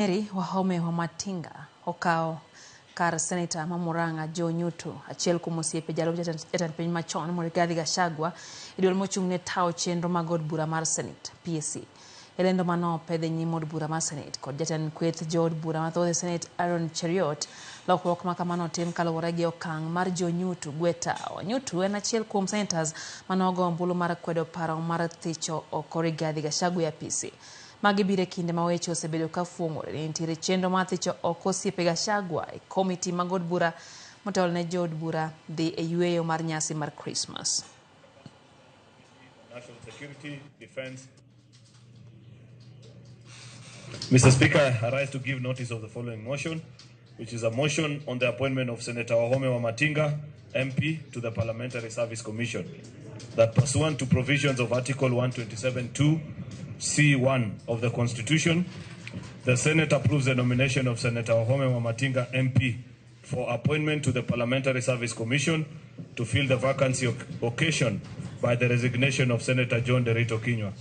Nyeri Wahome Wamatinga okawo kar Seneta ma Murang'a Joe Nyutu, achiel kuom osiepe jalup jatend piny machon Rigathi Gachagua e duol mochung' ne tayo chenro mag od bura mar Senate, PAC. E lendo mane opedh e nyim od bura mar Senate kod jatend kweth jood bura mathoth e Senate Aaron Cheruiyot, lokruok ma kamano otim kaluwore gi okang' mar Joe Nyutu gwe tawo. Nyutu en achiel kuom senators mane ogo ombulu mar kwedo paro mar thicho oko Rigathi Gachagua e apisi. Magi biro e kinde ma weche osebedo ka fuong'ore ni nitiere chenro mar thicho oko osiepe Gachagua e komiti mag od bura motelo ne jood bura dhi e yueyo mar nyasi mar Krismas. National Security, Defense. Mr. Speaker, I rise to give notice of the following motion, which is a motion on the appointment of Senator Wahome Wamatinga, MP, to the Parliamentary Service Commission, that pursuant to provisions of Article 127.2 C1 of the Constitution, the Senate approves the nomination of Senator Wahome Wamatinga, MP, for appointment to the Parliamentary Service Commission to fill the vacancy occasioned by the resignation of Senator John Derito Kinyua.